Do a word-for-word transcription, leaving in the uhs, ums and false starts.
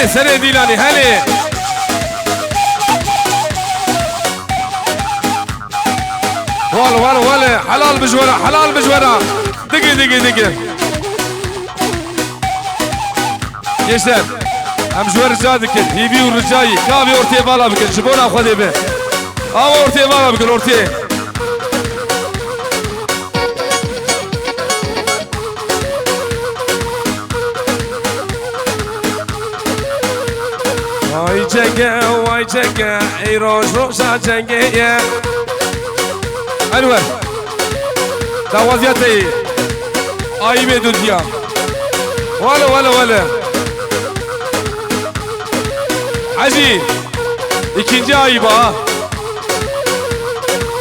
Serê Dîlanî, helê. Wal, wal, wal. Helal bi ji we re, helal bi ji we re. Digi, digi, digi. Gençler, em ji we rica dikin. Hîvî û ricayî. Ka vê ortê vala bikin. Ji bona Xwedê be. Awa ortê vala bikin, ortê. Vay cenge, vay cenge, ey roj roja cenge ye. Enwer. Dawaziya te yî. Ayîbê dudiya. Wele, wele, wele. Hecî. İkinci ayıba ha.